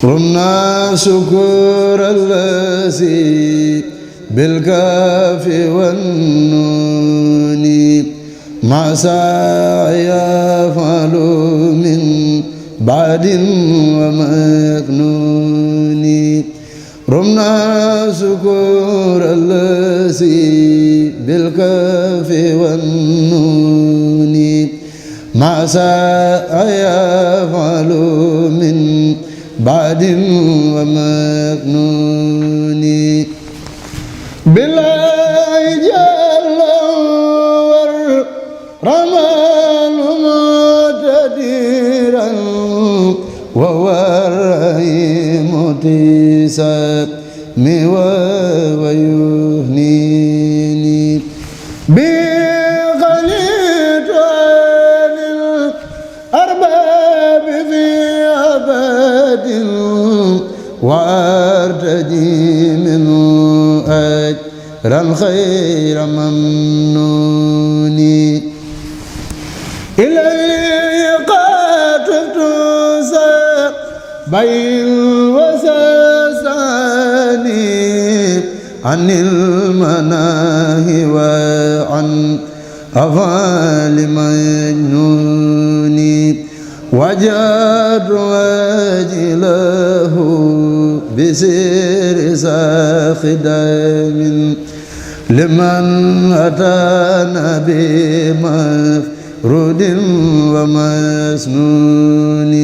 رمنا شكر الذي بالكاف والنون مع سعي يفعل من بعد ومكنون رمنا شكر الذي بالكاف والنون مع سعي يفعل من بعد ومكنون بالله جل والرحمن مقتدرا وهو الرحيم تسامي ويهنيني بخليط الأرباب في أبد وارتجي منه أجرا خير ممنون إليه قاتلت بين وساساني عن المناهي وعن أفعال مجنون وجاد وجله بسير ساخدام لمن أتانا بمفرود ومسنون.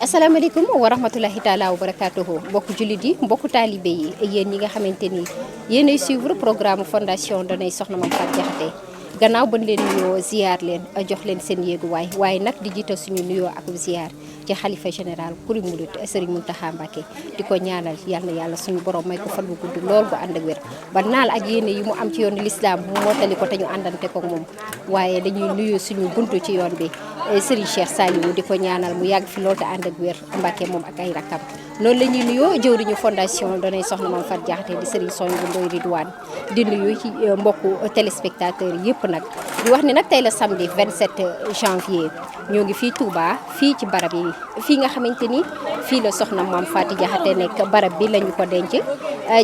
asalaamaaleykum wa rahmatulahi taala wa barakaatuhu mbokku jullit yi mbokku taalibe yi yéen ñi nga xamante ni yéenay suivre programme fondation Danay Soxna Mame Faty Diakhaté gannaaw bañ leen nuyoo ziar leen jox leen seen yéeguwaay waaye nag di jiital suñu nuyoo ak ziar ci xalifa général kuri murit Serigne Mountakha Mbacké di ko ñaanal yal na yàlla suñu borom may ko fan bu gudd lool bu ànd ak wér ba naal ak yéene yi mu am ci yoonu lislaam mu mottali ko te ñu àndante ko moom waaye dañuy nuyu suñu buntu ci yoon bi Serigne Cheikh Saliou di ko ñaanal mu yàgg fi lool te ànd ak wér Mbacké moom ak ay rakkam noonu la ñuy nuyoo jëwriñu fondation Danay Soxna Mame Faty Diakhaté di Serigne Souhaïbou Ndoye Ridwane di nuyu ci mbokku téléspectateurs yëpp nag di wax ni nag tey la samedi 27 janvier ñoo ngi fii Touba fii ci barab yi fii nga xamante ni fii la Soxna Mame Faty Diakhaté nekk barab bi lañu ko denc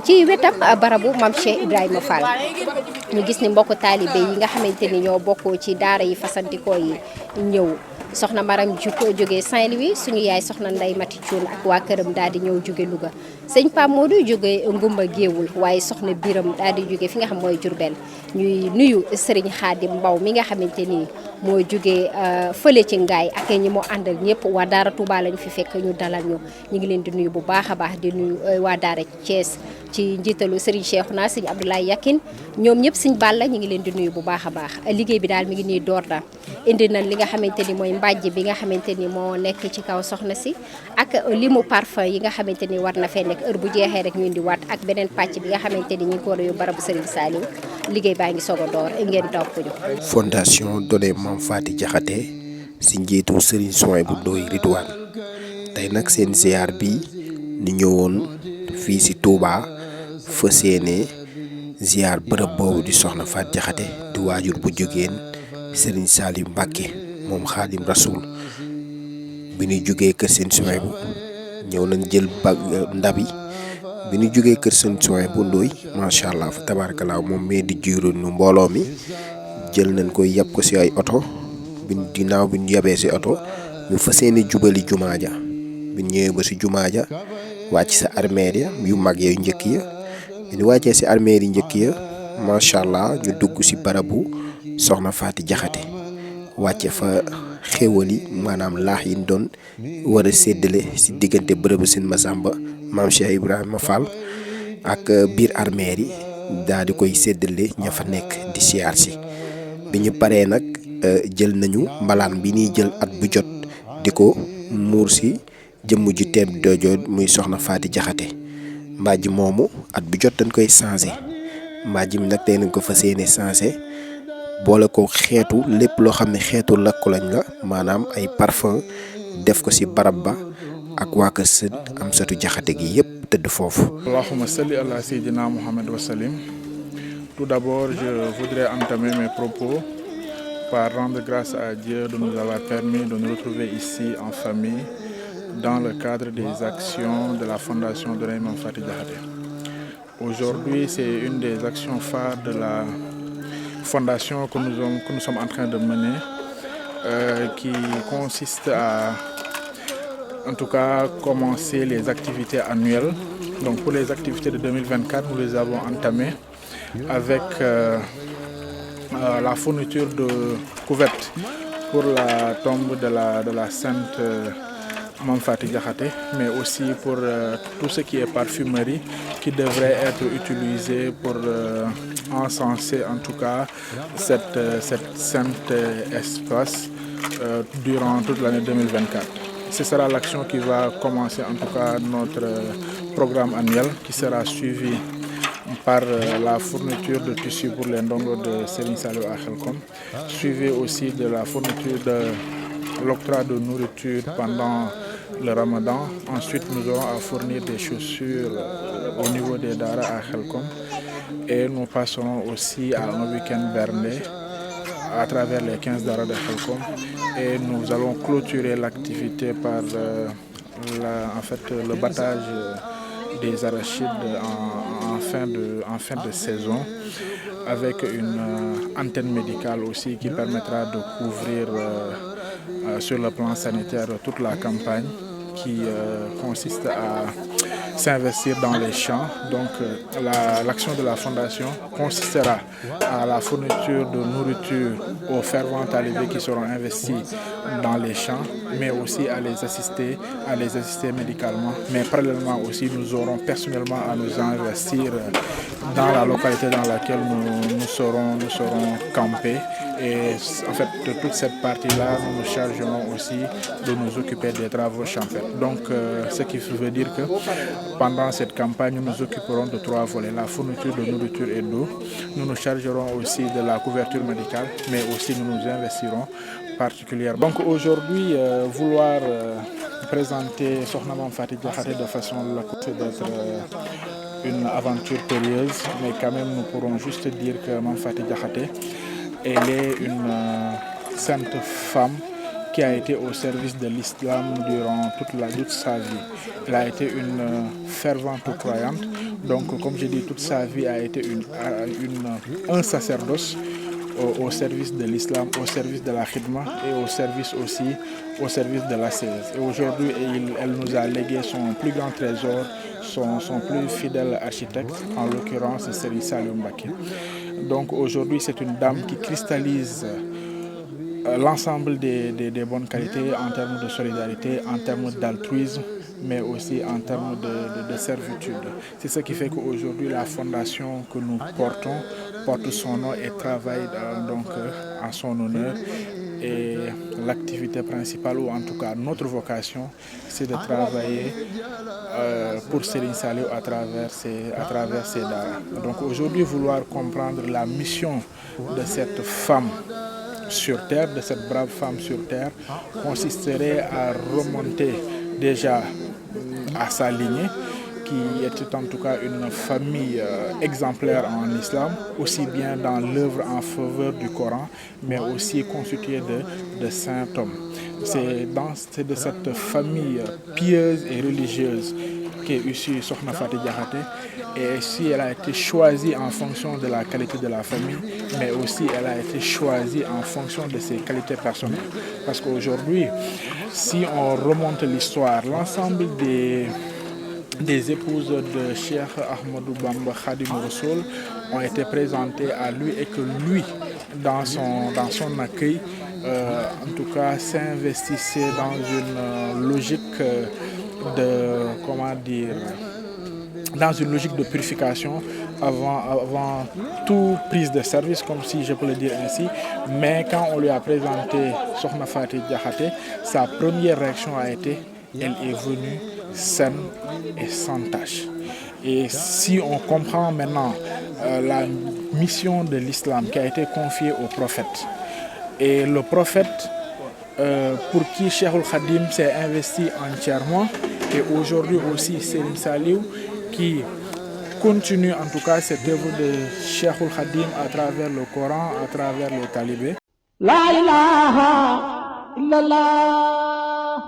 ci wetam barabu Mame Cheikh Ibrahima Fall ñu gis ni mbokku taalibe yi nga xamante ni ñoo bokk ci daara yi fasantikoo yi ñëw soxna Maram jóge Saint-Louis suñu yaay soxna Ndeye Mati Thioune ak waa këram daal di ñëw jóge Louga sëñ Pam Modou jóge Ngumba Géewul waaye soxna Biram daal di jóge fi nga xam mooy Jurbel ñuy nuyu Serigne Khadim Mbaw mi nga xamante ni moo jóge fële ci Ngaay ak ñi moo àndal ñëpp waa daara Touba lañu fi fekk ñu dalal ñu ngi leen di nuyu bu baax a baax di nuyu waa daara Thiès ci njiitalu Serigne Cheikhouna Serigne Abdoulaye Yakin ñoom ñëpp Serigne Balla ñu ngi leen di nuyu bu baax a baax liggéey bi daal mi ngi nii door na indi na li nga xamante ni mooy mbàjj bi nga xamante ni moo nekk ci kaw soxna si ak limu parfum yi nga xamante ni war na fee nekk heure bu jeexee rek ñu indi waat ak beneen pàcc bi nga xamante ni ñu ngi ko war a yóbbu barabu Serigne Saliou liggéey baa ngi soog a door ngeen topp ñu. fondation Danay Mame Faty Diakhaté si njiitu Serigne Souhaïbou Ndoye Ridwane tey nag seen ziar bi ni ñëwoon fii si Touba fas yéene ziar bërëb boobu di Soxna Faty Diakhaté di waajur bu jógeen Serigne Saliou Mbacké moom Xaadim Rasoul bi ñu jógee kër seen Souhaïbou ñëw nañ jël ndab yi bi ñu jógee kër seen Souhaïbou Ndoye macha allah fa tabarakallah moom mee di jiiru nu mbooloo mi jël nañ koy yab ko si ay oto bi ginnaaw bi ñu yabee si oto ñu fas yéene jubali jumaa ja bi ñu ñëwee ba si jumaa ja wàcc sa armeer ya yu mag yooyu njëkk ya bi ñu wàccee si armeer yi njëkk ya macha allah ñu dugg si barabu Soxna Faty Diakhaté wàcce fa xéwal yi maanaam laax yi ñu doon war a séddale si diggante bërëbu seen Masamba Mame Cheikh Ibrahima Fall ak biir armeer yi daal di koy séddale ña fa nekk di siyaar si bi ñu paree nag jël nañu mbalaan bi ñuy jël at bu jot di ko muur si jëmm ju tedd doojo muy Soxna Faty Diakhaté mbàjj moomu at bu jot dañ koy changé mbàjj mi nag tey nañ ko fas yéene changé boole ko xeetu lépp loo xam ne xeetu lakku lañ la maanaam ay parfum def ko ci barab ba ak waa kër sëñ Amsatou Diakhaté gi yëpp tëdd foofu. Allahumma salli ala sayyidina Muhammad wa sallim. Tout d'abord, je voudrais entamer mes propos par rendre grâce à Dieu de nous avoir permis de nous retrouver ici en famille dans le cadre des actions de la Fondation Donay Mame Faty Diakhaté. Aujourd'hui, c'est une des actions phares de la fondation que nous sommes en train de mener, qui consiste à, en tout cas, commencer les activités annuelles. Donc pour les activités de 2024, nous les avons entamées avec la fourniture de couvertes pour la tombe de la sainte Mame Faty Diakhaté, mais aussi pour tout ce qui est parfumerie qui devrait être utilisé pour encenser en tout cas cette sainte espace durant toute l'année 2024. Ce sera l'action qui va commencer en tout cas notre programme annuel qui sera suivi par la fourniture de tissus pour les ndongo de Serigne Saliou à Khelcom, suivi aussi de la fourniture de l'octroi de nourriture pendant le Ramadan. Ensuite, nous aurons à fournir des chaussures au niveau des Dara à Khelcom et nous passerons aussi à un week-end berné à travers les 15 Dara de Khelcom et nous allons clôturer l'activité par le battage des arachides en fin de saison avec une antenne médicale aussi qui permettra de couvrir sur le plan sanitaire toute la campagne qui consiste à s'investir dans les champs. Donc l'action de la fondation consistera à la fourniture de nourriture aux fervents talibés qui seront investis dans les champs, mais aussi à les assister médicalement. Mais parallèlement aussi, nous aurons personnellement à nous investir dans la localité dans laquelle nous serons campés. Et en fait, de toute cette partie-là, nous nous chargerons aussi de nous occuper des travaux champêtres. Donc, ce qui veut dire que pendant cette campagne, nous nous occuperons de 3 volets: la fourniture de nourriture et d'eau. Nous nous chargerons aussi de la couverture médicale, mais aussi nous nous investirons particulièrement. Donc aujourd'hui, vouloir présenter Sokhna Mame Faty Diakhaté de façon locale, c'est d'être une aventure périlleuse, mais quand même nous pourrons juste dire que Mame Faty Diakhaté, elle est une sainte femme qui a été au service de l'islam durant toute sa vie. Elle a été une fervente croyante. Donc, comme je dis, toute sa vie a été un sacerdoce au service de l'islam, au service de la khidma et au service de l'ascèse. Et aujourd'hui, elle nous a légué son plus grand trésor, son plus fidèle architecte, en l'occurrence Serigne Saliou Mbacké. Donc aujourd'hui, c'est une dame qui cristallise l'ensemble des bonnes qualités en termes de solidarité, en termes d'altruisme, mais aussi en termes de servitude. C'est ce qui fait qu'aujourd'hui, la fondation que nous porte son nom et travaille donc en son honneur. Et l'activité principale, ou en tout cas notre vocation, c'est de travailler pour Serigne Saliou à travers ses dara. Donc aujourd'hui, vouloir comprendre la mission de cette femme sur terre, de cette brave femme sur terre, consisterait à remonter déjà à sa lignée, qui était en tout cas une famille exemplaire en islam, aussi bien dans l'œuvre en faveur du Coran, mais aussi constituée de saints hommes. C'est de cette famille pieuse et religieuse qu'est issue Sokhna Faty Diakhaté, et si elle a été choisie en fonction de la qualité de la famille, mais aussi elle a été choisie en fonction de ses qualités personnelles. Parce qu'aujourd'hui, si on remonte l'histoire, l'ensemble des épouses de Cheikh Ahmadou Bamba Khadim Rassoul ont été présentées à lui, et que lui, dans son accueil, en tout cas, s'investissait dans une logique dans une logique de purification avant toute prise de service, comme si je peux le dire ainsi. Mais quand on lui a présenté Sokhna Faty Diakhaté, sa première réaction a été: elle est venue saine et sans tache. Et si on comprend maintenant la mission de l'islam qui a été confiée au prophète, et le prophète pour qui Cheikhoul Khadim s'est investi entièrement, et aujourd'hui aussi Serigne Saliou qui continue en tout cas cette œuvre de Cheikhoul Khadim à travers le Coran, à travers les talibés. La ilaha illallah.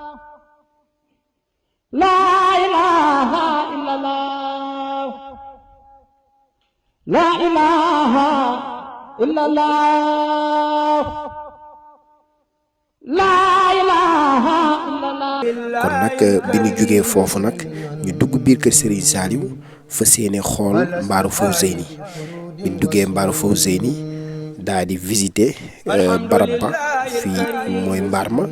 لا إله إلا الله لا إله إلا الله لا إله إلا الله. kon nag bi ñu jógee foofu nag ñu dugg biir kër Serigne Saliou fa séene xool mbaaru Fawzeyni bi ñu duggee mbaaru Fawzeyni daal di visiter barab ba fii mooy mbaar ma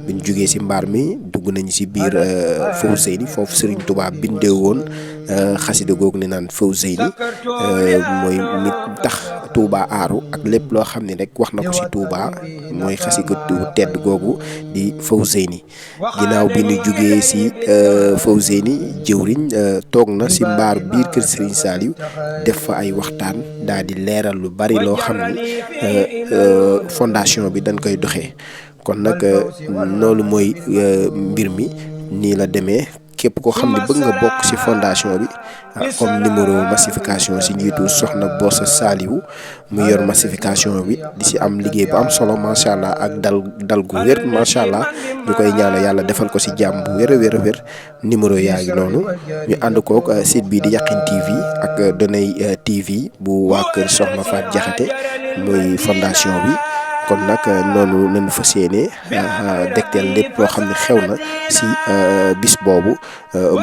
bi ñu jógee ci mbaar mi dugg nañu ci biir Fawzeyni foofu Serigne Touba bindee woon xasida googu ne naan Fawzeyni mooy mi tax Touba aaru ak lépp loo xam ne rek wax na ko ci Touba mooy xasida tedd googu di Fawzeyni. ginnaaw bi ñu jógee ci Fawzeyni jëwriñ toog na ci mbaar biir kër Serigne Saliou def fa ay waxtaan daal di leeral lu bari loo xam ni fondation bi dañ koy doxee kon nag loolu mooy mbir mi nii la demee. képp koo xam ne bëgg nga bokk ci fondation bi comme numéro massification ci njiitu soxna Bossa Saliou mu yor massification bi di ci am liggéey bu am solo macha allah ak dal gu wér macha allah ñu koy ñaanal yàlla defal ko ci jàmm bu wér a wér numéro yaa ngi noonu ñu ànd kook site bi di Yakhine TV ak Donay TV bu waa kër soxna Faat Jaxate muy fondation bi. kon nag noonu lañu fas yéene dégteel lépp loo xam ne xew na ci bis boobu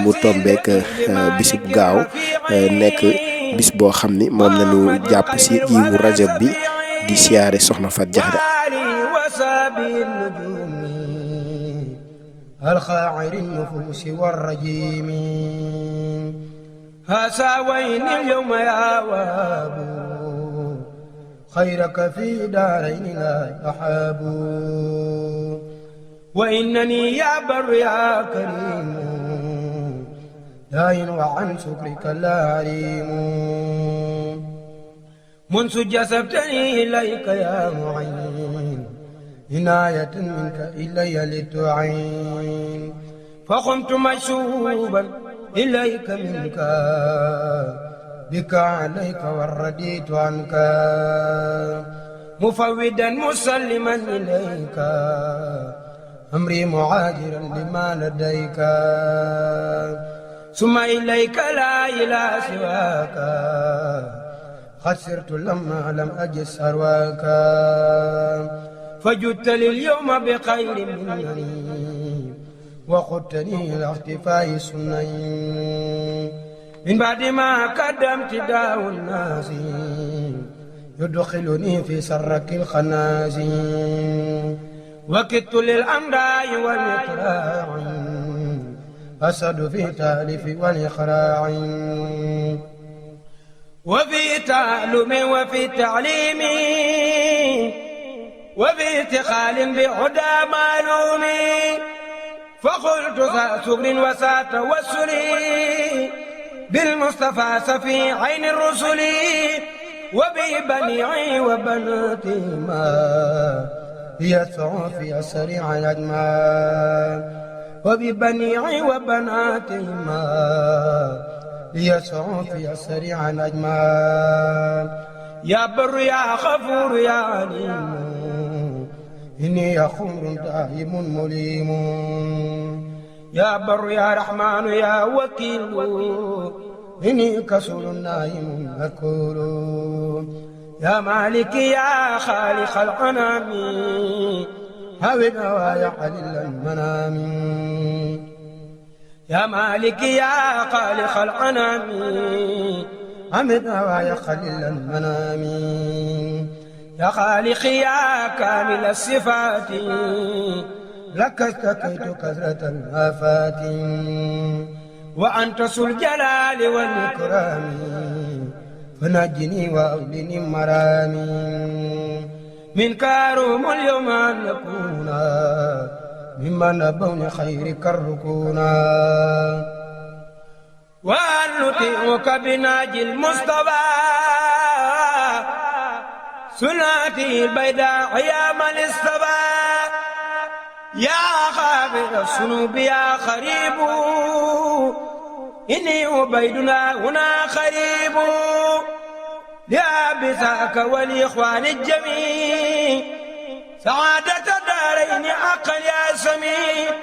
mu tombeek bisub gaaw nekk bis boo xam ni moom lañu jàpp ci iwu rajab bi di siyaare soxna Faat Jaxate الخاعر النفوس والرجيم هساوين اليوم يا واب خيرك في دارين لا يحاب وإنني يا بر يا كريم داين وعن شكرك لا عليم منذ جسبتني إليك يا معين عناية منك إلي لتعين فقمت مشوبا إليك منك بك عليك والرديت عنك مفودا مسلما إليك أمري معاجرا لما لديك ثم إليك لا إله سواك خسرت لما لم أجد سرواك فجدت لي اليوم بخير مني وقدتني إلى اختفاء سنين من بعد ما قدمت داو الناس يدخلني في سرك الخنازير وكدت للأمراء والإقراع أسد في تالف والإخراع وفي تعلم وفي تعليم وفي اتخال بعدى معلوم فقلت ذا سكر وسا توسل بالمصطفى سفي عين الرسل وببنيعي وبناتي ما يسعى في أسرع الأجمال وببنيعي وبناتي ما يسعى في أسرع الأجمال يا بر يا غفور يا عليم إني أخور دائم مليم يا بر يا رحمن يا وكيل إني كسول نائم أكول يا مالك يا خالق الأنام هوي نوايا قليل المنام يا مالك يا خالق الأنام حمد نوايا قليل المنام يا خالق يا كامل الصفات لك استكيت كثرة الآفات وأنت ذو الجلال والإكرام فنجني وأولني مرامي من كاروم اليوم أن نكون ممن نبون خيرك الركونا وأن نطيعك بناجي المصطفى سنتي البيداء يا من اصطفى يا خافر الذنوب يا خريب إني عبيدنا هنا خريب لأبساك والإخوان الجميع سعادة الدارين حقا يا سميع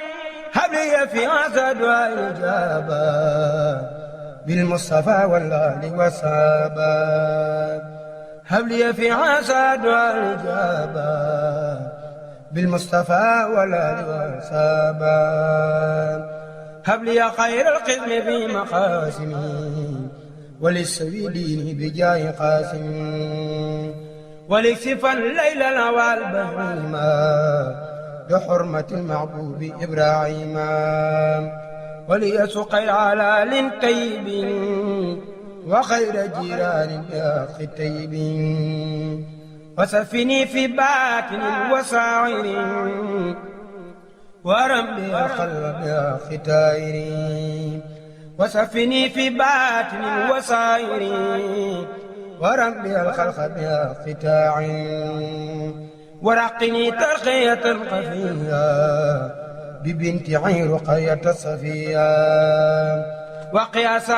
هب لي في عسد والإجابة بالمصطفى والآل والصحابة هب لي في عسد والإجابة بالمصطفى والآل والصحابة هب لي خير القسم في مقاسمي وللسوي ديني بجاه قاسم ولكسفا الليل والبهيما بحرمة المعبود إبراهيم وليسق العلال طيب وخير جيران بأخ طيب وسفني في باطن وساعر ورمي القلب بأخ طائر وسفني في باطن وساعر ورمي الخلق بأخ طاع ورقني ترقية خفية ببنت عين رقية صفية وقياسا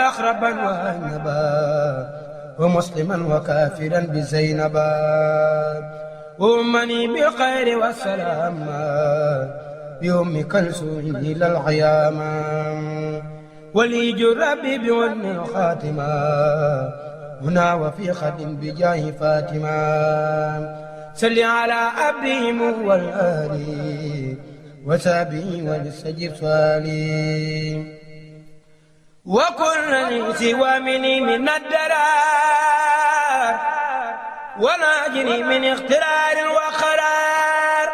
أخربا وأنبا ومسلما وكافرا بزينبا وأمني بالخير والسلام بأم كلثوم إلى العيامة ولي ربي بأم الخاتمة هنا وفي خد بجاه فاطمة صل على أبيهم والآل وسابه وللسجر صالي وكل سوى مني من الدرار وناجني من اخترار وخرار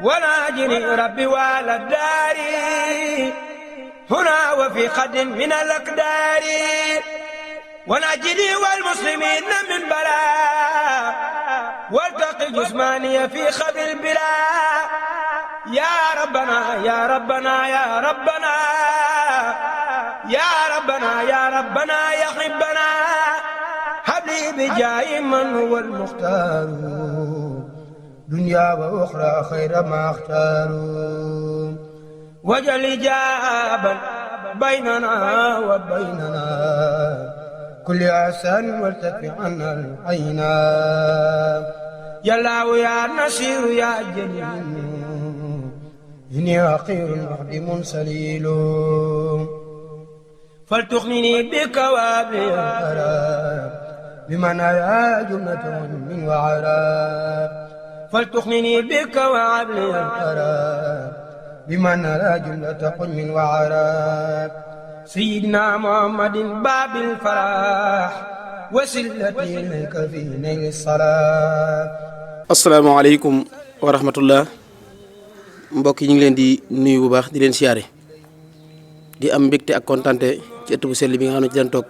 وناجني ربي وعلى الدار هنا وفي خد من الأقدار وناجني والمسلمين من بلاء والتقي جسماني في خذ البلاء يا ربنا يا ربنا يا ربنا يا ربنا يا ربنا يا حبنا هب لي بجاه من هو المختار دنيا وأخرى خير ما اختاروا وجل إجابا بيننا وبيننا كل أحسن والتكفي عنا العينا يا الله يا نصير يا جليل إني أخير محدم سليل فلتغنني بك وابلي القرار بمن أرى جملة من وعراب فلتغنني بك وابلي القرار بمن أرى جملة من وعراب سيدنا محمد باب الفلاح وسلتي إليك في نيل الصلاة. asalaamaaleykum wa rahmatullah mbokk yi ñu ngi leen di nuyu bu baax di leen siyaare di am mbégte ak kontante ci ëtt bu sell bi nga xam ne ci leen toog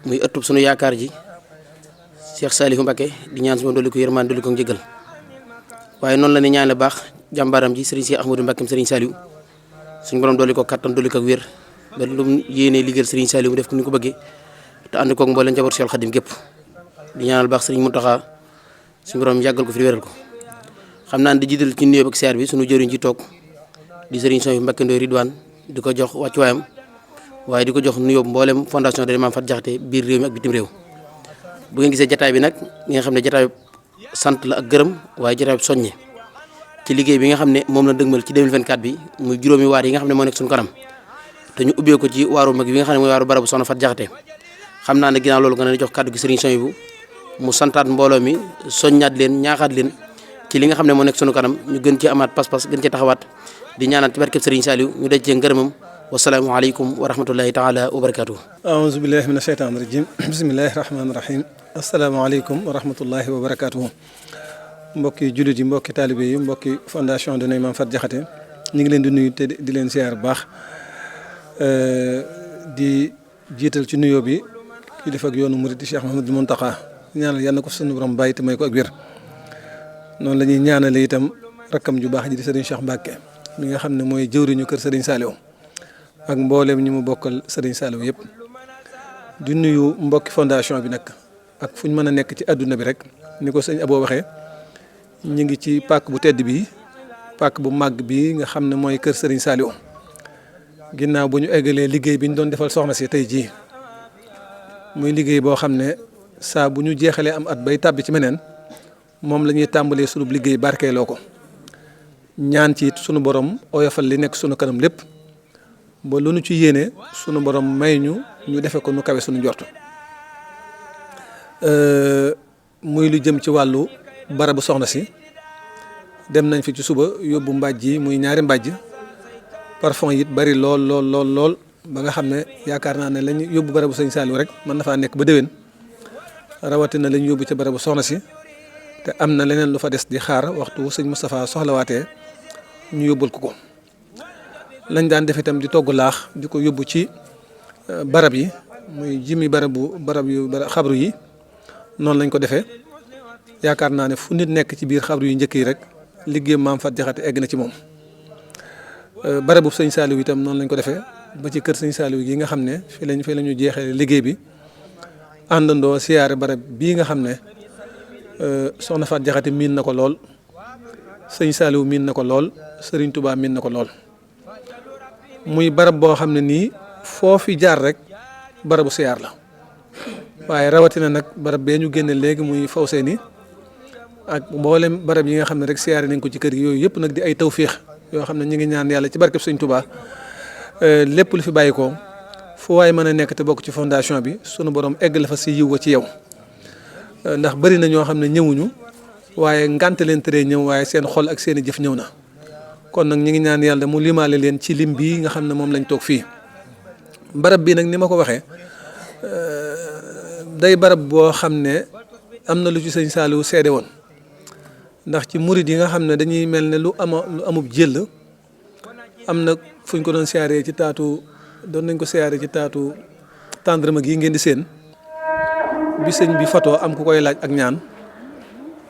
muy ëttub sunu yaakaar ji Cheikh Saliou Mbacké di ñaan suma dolli ko yërmaan dolli ko njëgal waaye noonu la ni ñaan la baax jàmbaaram ji Serigne Cheikh Ahmadou Mbacké Serigne Saliou suñu borom dolli ko kattan dolli ko wér ba lu mu yéenee liggéeyal Serigne Saliou mu def ko ni ko bëggee te ànd koog mboolem njaboot Cheikh Khadim gépp di ñaanal baax Serigne Mountakha suñu borom yàggal ko fi wéral ko xam naa di jiital ci nuyoo ak siyaar bi suñu jëriñ ci toog di Serigne Souhaïbou Mbacké Ndoye Ridwane di ko jox wàccuwaayam waaye di ko jox nuyoo mboolem fondation de Mame Faty Diakhaté biir réew mi ak bitim réew bu ngeen gisee jataay bi nag ñi nga xam ne jataay sant la ak gërëm waaye jataay soññe ci liggéey bi nga xam ne moom la dëgmal ci 2024 bi muy juróomi waar yi nga xam ne moo nekk suñu kanam te ñu ubbee ko ci waaru mag bi nga xam ne mooy waaru barabu Soxna Faty Diakhaté xam naa ne ginnaaw loolu nga ne jox kàddu gi Serigne Souhaïbou mu santaat mbooloo mi soññaat leen ñaaxaat leen ci li nga xam ne moo nekk sunu kanam ñu gën ci amaat pas-pas gën ci taxawaat di ñaanal ci barkeb Serigne Saliou ñu daj cee ngërëmam wasalaamu aleykum wa rahmatullahi taala wa barakatuh. aouzu billahi mina shaytaani rajim bismillahi rahmaani rahim assalaamu aleykum wa rahmatullahi wa barakatuh. mbokki jullit yi mbokki taalibe yi mbokki fondation de Mame Faty Diakhaté ñu ngi leen di nuyu te di leen siyaar bu baax di jiital ci nuyoo bi kilifa ak yoonu murid Cheikh Mouhamadou Mountakha ñaanal yàlla na ko sunu borom bàyyi te may ko ak wér noonu la ñuy ñaanale itam rakkam ju baax ji di Serigne Cheikh Mbacké mi nga xam ne mooy jëwriñu kër Serigne Saliou ak mbooleem ñi mu bokkal Serigne Saliou yëpp di nuyu mbokki fondation bi nag ak fu ñu mën a nekk ci àdduna bi rek ni ko sëñ Abo waxee ñu ngi ci pàkk bu tedd bi pàkk bu màgg bi nga xam ne mooy kër Serigne Saliou ginnaaw bu ñu eggalee liggéey bi ñu doon defal soxna si tey jii muy liggéey boo xam ne saa bu ñu jeexalee am at bay tàbbi ci meneen moom la ñuy tàmbalee sulub liggéey barkeeloo ko ñaan ci it sunu borom oyofal li nekk sunu kanam lépp ba lu nu ci yéene sunu borom may ñu defe ko nu kawe sunu njort muy lu jëm ci wàllu barabu soxna si dem nañ fi ci suba yóbbu mbàjj yi muy ñaari mbàjj parfum yi it bari lool ba nga xam ne yaakaar naa ne lañ yóbbu barabu sëñ Saliou rek mën na faa nekk ba déwén rawatina lañ yóbbu ci barabu soxna si te am na leneen lu fa des di xaar waxtu sëñ Moustapha soxlawaatee ñu yóbbul ko lañ daan def itam di togg laax di ko yóbbu ci barab yi muy jimi barab yu xabru yi noonu lañ ko defee yaakaar naa ne fu nit nekk ci biir xabru yu njëkk yi rek liggéey maam Fat Jaxate egg na ci moom barabu sëñ Saliou itam noonu lañ ko defee ba ci kër sëñ Saliou gi nga xam ne fii la ñu jeexee liggéey bi àndandoo siyaare barab bii nga xam ne soxna Fat Jaxate miin na ko lool sëñ Saliou miin na ko lool Serigne Touba miin na ko lool muy barab boo xam ne nii foofi jaar rek barabu siyaar la waaye rawatina nag barab bee ñu génne léegi muy Fawseyni ak mboolem barab yi nga xam ne rek siyaare nañ ko ci kër gi yooyu yëpp nag di ay tawféex yoo xam ne ñu ngi ñaan yàlla ci barkeb sëñ Touba lépp lu fi bàyyi ko fu waay mën a nekk te bokk ci fondation bi sunu borom egg la fa si yiw wa ci yow ndax bari na ñoo xam ne ñëwuñu waaye ngante leen tëree ñëw waaye seen xol ak seen i jëf ñëw na kon nag ñu ngi ñaan yàlla mu limaale leen ci lim bii nga xam ne moom lañ toog fii barab bi nag ni ma ko waxee day barab boo xam ne am na lu ci sëñ Saliou seede woon ndax ci murid yi nga xam ne dañuy mel ne lu amub jël am na fuñ ko doon siyaaree ci taatu doon nañ ko siyaaree ci taatu tàndarma gi ngeen di seen bi sëñ bi fatoo am ku koy laaj ak ñaan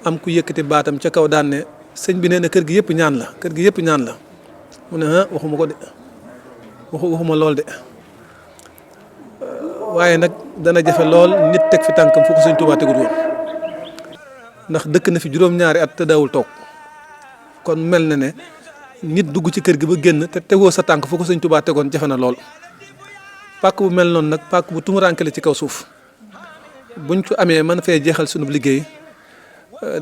am ku yëkkati baatam ca kaw daan ne sëñ bi nee na kër gi yëpp ñaan la kër gi yëpp ñaan la mu ne waxuma ko de waxuma lool de waaye nag dana jafe lool nit teg fi tànkam fu ko sëñ Tuubaa tegul woon ndax dëkk na fi juróom-ñaari at te daawul toog kon mel na ne nit dugg ci kër gi ba génn te tegoo sa tànk fu ko sëñ Tuubaa tegoon jafe na lool pàkk bu mel noonu nag pàkk bu tumuraanke la ci kaw suuf buñ ko amee mën fee jeexal sunu liggéey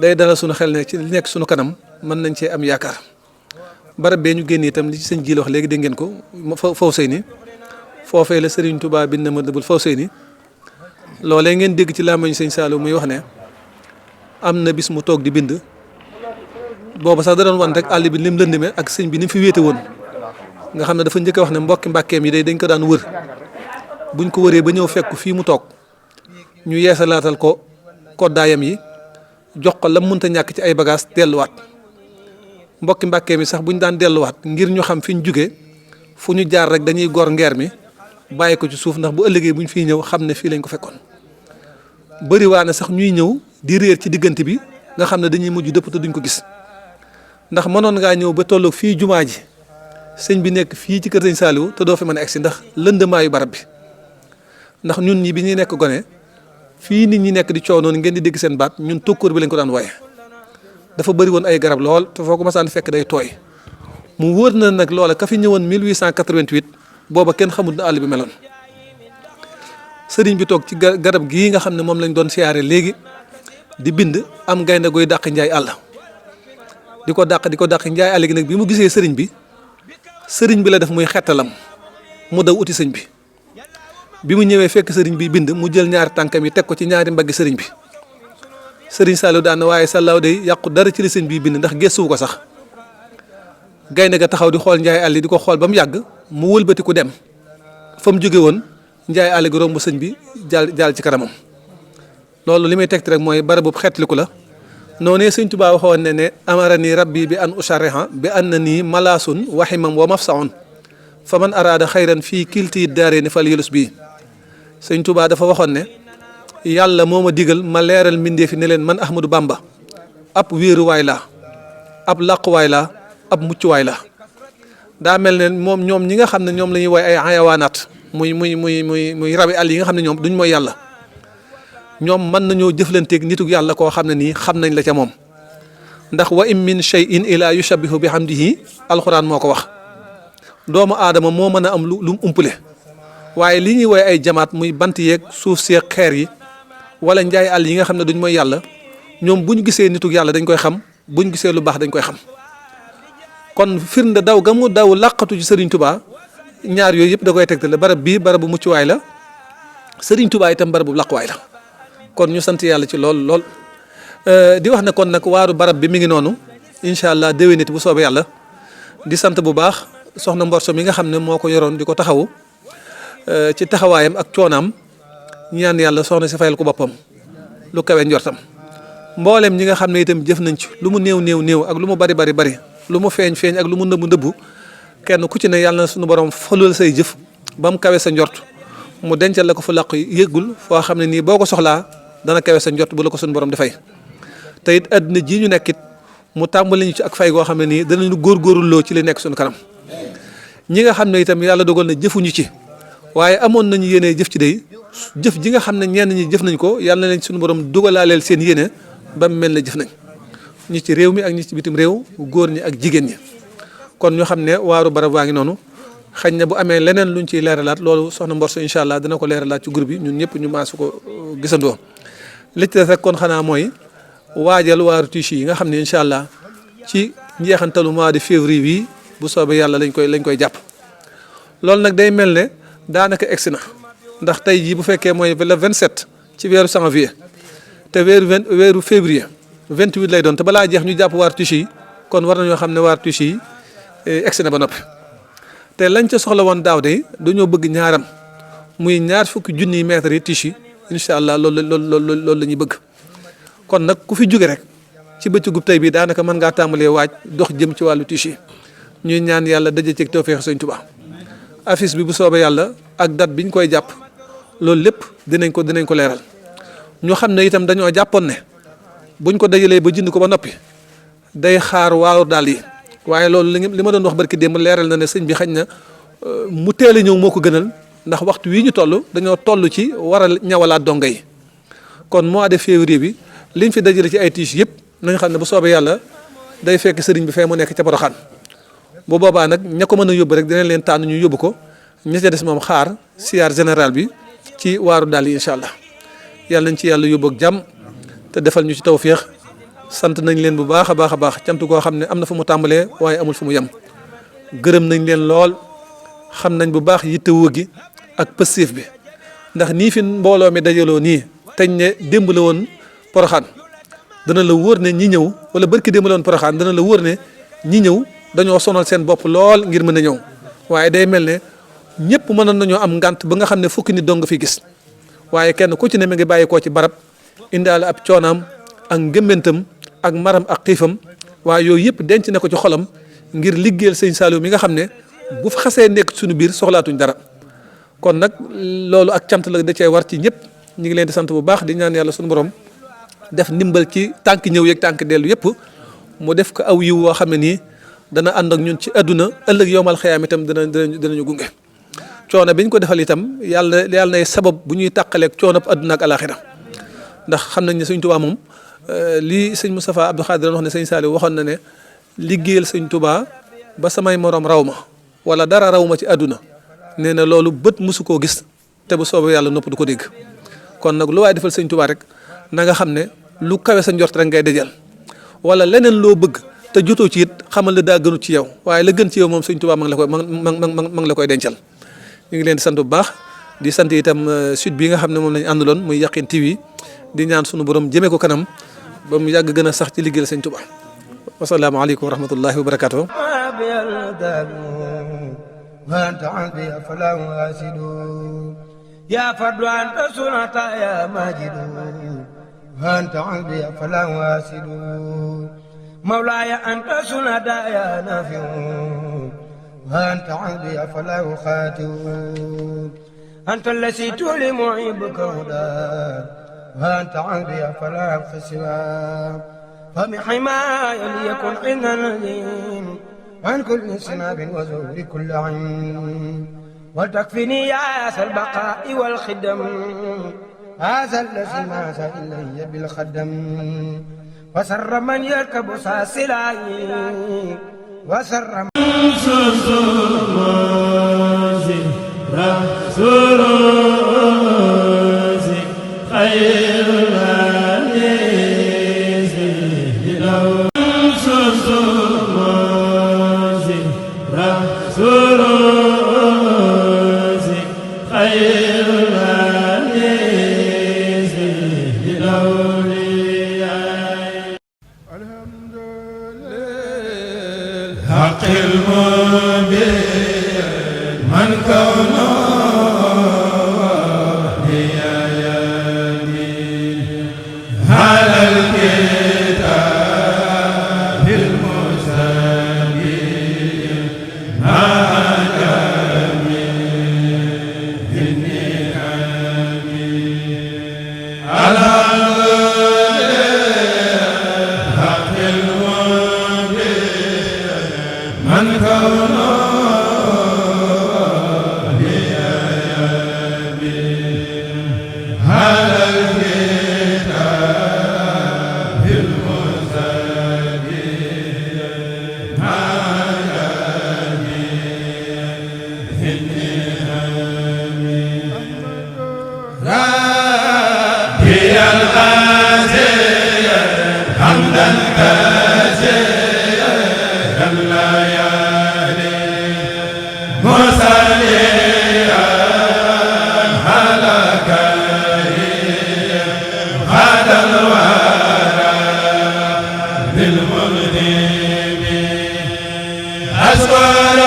day dalal sunu xel ne ci li nekk sunu kanam mën nañ cee am yaakaar barab bee ñu génn itam li ci sëñ Jiil wax léegi dégg ngeen ko Fawseyni foofee la Serigne Touba bind Matlabul Fawseyni loolee ngeen dégg ci làmmiñu sëñ Saliou muy wax ne am na bis mu toog di bind booba sax da doon wan rek àll bi lim lëndime ak sëñ bi ni mu fi wéete woon nga xam ne dafa njëkk a wax ne mbokki mbàkkeem yi day dañ ko daan wër buñ ko wëree ba ñëw fekk fii mu toog ñu yeesalaatal ko koddaayam yi jox ko la mënta ñàkk ci ay bagages delluwaat mbokki mbàkkeem yi sax buñ daan delluwaat ngir ñu xam fi ñu jugee fu ñu jaar rek dañuy gor ngeer mi bàyyi ko ci suuf ndax bu ëllëgee buñ fiy ñëw xam ne fii lañ ko fekkoon bëri waa ne sax ñuy ñëw di réer ci diggante bi nga xam ne dañuy mujj dëpp te duñ ko gis ndax mënoon ngaa ñëw ba tolloog fii jumaa ji sëñ bi nekk fii ci kër sëñ Saliou te doo fi mën a egsi ndax lëndëmaayu barab bi ndax ñun ñi bi ñuy nekk gone fii nit ñi nekk di coow noonu ngeen di dégg seen baat ñun tokkóor bi lañ ko daan wooye dafa bëri woon ay garab lool te foo ko masaan fekk day tooy mu wóor na nag loola ka fi ñëwoon 1888 booba kenn xamul na àll bi meloon sëriñ bi toog ci garab gii nga xam ne moom lañ doon siyaare léegi di bind am gaynde goy dàq njaay àll di ko dàq njaay àll gi nag bi mu gisee sëriñ bi la def muy xettalam mu daw uti sëñ bi mu ñëwee fekk sëriñ bi bind mu jël ñaari tànkam yi teg ko ci ñaari mbaggi sëriñ bi sëriñ Saliou daan na waaye Sallaaw day yàqu dara ci li sëñ bi bind ndax gëstuwu ko sax gaynde ga taxaw di xool njaay àll di ko xool ba mu yàgg mu wëlbati ku dem fa mu jóge woon njaay àll gi romb sëñ bi jaal ci kanamam loolu li may tegti rek mooy barabu xeetliku la noonee sëñ Tuubaa waxoon ne amara nii rabbi bi an ushariha bi an na nii malaasun waximam wa mafsaun fa man araada xayran fii kilti daare ni fal yelus bii sëñ Tuubaa dafa waxoon ne yàlla moo ma digal ma leeral mbindee fi ne leen man Ahmadou Bamba ab wéeruwaay laa ab làquwaay laa ab muccuwaay la daa mel ne moom ñoom ñi nga xam ne ñoom la ñuy woy ay xayawaanaat muy rabi àll yi nga xam ne ñoom duñ mooy yàlla ñoom mën nañoo jëflanteeg nitug yàlla koo xam ne nii xam nañ la ca moom ndax wa in min shay'in ila yushabbihu bi hamdihi alxuraan moo ko wax doomu aadama moo mën a am lu mu umpule waaye li ñuy woy ay jamaat muy bant yeeg suuf seeg xeer yi wala njaay àll yi nga xam ne duñ mooy yàlla ñoom bu ñu gisee nitug yàlla dañ koy xam bu ñu gisee lu baax dañ koy xam kon firnde daw ga mu daw làqatu ci Serigne Touba ñaar yooyu yëpp da koy tegtale barab bii barabu muccuwaay la Serigne Touba itam barabu làquwaay la kon ñu sant yàlla ci lool lool. di wax ne kon nag waaru barab bi mi ngi noonu incha allah déwéniti bu soobee yàlla di sant bu baax soxna Mborso mi nga xam ne moo ko yoroon di ko taxawu ci taxawaayam ak coonaam ñaan yàlla soxna si fayal ko boppam lu kawe njortam mboolem ñi nga xam ne itam jëf nañ ci lu mu néew ak lu mu bari lu mu feeñ ak lu mu ndëbbu kenn ku ci ne yàlla na suñu borom falul say jëf ba mu kawe sa njort mu dencal la ko fu làq yëggul foo xam ne nii boo ko soxlaa dana kawe sa njort bu la ko suñu borom di fay te it àddina ji ñu nekkit mu tàmbali ñu ci ak fay goo xam ne nii danañu góorgóorloo ci li nekk suñu kanam ñi nga xam ne itam yàlla dogal na jëfuñu ci waaye amoon nañu yéene jëf ci day jëf ji nga xam ne ñenn ñi jëf nañ ko yàlla na leen suñu borom dugalaaleel seen yéene ba mu mel ne jëf nañ ñi ci réew mi ak ñi ci bitim réew góor ñi ak jigéen ñi kon ñu xam ne waaru barab waa ngi noonu xañ na bu amee leneen luñ ciy leeralaat loolu soxna Mborso incha allah dina ko leeralaat ci groupe bi ñun ñëpp ñu maasu ko gisandoo li ci des rek kon xanaa mooy waajal waaru Tichy yi nga xam ne incha allah ci njeexantalu mois de février bii bu soobee yàlla lañ koy jàpp loolu nag day mel ne daanaka egsi na ndax tey jii bu fekkee mooy le 27 ci weeru janvier te weeru février 28 lay doon te balaa jeex ñu jàpp waaru Tichy yi kon war nañoo xam ne waaru Tichy yi egsi na ba noppi te lañ ca soxla woon daaw de dañoo bëgg ñaaram muy ñaar fukki junniy mètres yi Tichy incha allah loolu la ñuy bëgg kon nag ku fi jóge rek ci bëccëgub tey bi daanaka mën ngaa tàmbalee waaj dox jëm ci wàllu Tichy ñuy ñaan yàlla daje ci tawfeex Sëñ Tuubaa affiche bi bu soobee yàlla ak date biñ koy jàpp loolu lépp dinañ ko leeral ñu xam ne itam dañoo jàppoon ne buñ ko dajalee ba jënd ko ba noppi day xaar waaru daal yi waaye loolu li ma doon wax barki démb leeral na ne sëñ bi xañ na mu teel a ñëw moo ko gënal ndax waxtu wii ñu toll dañoo toll ci war a ñawalaat donga yi kon mois de février bi liñ fi dajale ci ay Tichy yëpp nañ xam ne bu soobee yàlla day fekk sëriñ bi fee mu nekk ca Porokhane bu boobaa nag ña ko mën a yóbbu rek dinañ leen tànn ñu yóbbu ko ña ca des moom xaar siyaar général bi ci waaru daal yi incha allah yàlla nañ ci yàlla yóbbu ak jàmm te defal ñu ci tawféex sant nañ leen bu baax a baax cant koo xam ne am na fu mu tàmbalee waaye amul fu mu yem gërëm nañ leen lool xam nañ bu baax yittewoo gi ak pëstéef bi ndax nii fi mbooloo mi dajaloo nii teñ ne démb la woon Porokhane dana la wóor ne ñi ñëw wala barki démb la woon Porokhane dana la wóor ne ñi ñëw dañoo sonal seen bopp lool ngir mën a ñëw waaye day mel ne ñëpp mënoon nañoo am ngànt ba nga xam ne fukki nit dong nga fi gis waaye kenn ku ci ne mi ngi bàyyi koo ci barab indaale ab coonaam ak ngëmmentam ak maram ak xiifam waaye yooyu yëpp denc na ko ci xolam ngir liggéeyal sëñ Saliou mi nga xam ne bu fa xasee nekk suñu biir soxlaatuñ dara kon nag loolu ak cant la da cee war ci ñëpp ñu ngi leen di sant bu baax di ñaan yàlla suñu borom def ndimbal ci tànk ñëw yeeg tànk dellu yëpp mu def ko aw yiw woo xam ne nii dana ànd ak ñun ci àdduna ëllëg yowmal xiyaam itam danañu gunge coono bi ñu ko defal itam yàlla nay sabab bu ñuy tàqaleeg coono àdduna ak alaxira ndax xam nañ ne sëñ Tuubaa moom lii sëñ Moustapha Abdou Khadir wax ne sëñ Saliou waxoon na ne liggéeyal sëñ Tuubaa ba samay morom raw ma wala dara raw ma ci àdduna nee na loolu bët mosu koo gis te bu soobee yàlla nopp du ko dégg kon nag lu waay defal sëñ Tuubaa rek na nga xam ne lu kawe sa njort rek ngay dajal wala leneen loo bëgg te jotoo ci it xamal ne daa gënu ci yow waaye la gën ci yow moom sëñ Tuubaa ma ngi la koy dencal ñu ngi leen di sant bu baax di sant itam sud bi nga xam ne moom lañu àndaloon muy Yakhine TV di ñaan sunu borom jëmee ko kanam ba mu yàgg gën a sax ci liggéeyal sëñ Tuubaa wasalaamaaleykum wa rahmatullahi wa barakaatu. يا فضل أنت سنة يا ماجد وأنت عبدي فلا واسد مولاي أنت سنة يا نافع وأنت عبدي فلا أخاتم أنت الذي تولي معيبك هدى وأنت عبدي فلا أبخي سواه فبحماية ليكن حين الذين عن كل سناب وزور كل عين وتكفني يا أسى البقاء والخدم هذا الذي ماس إلي بالخدم وسر من يركب ساسلاي وسر من خير الهدي aswara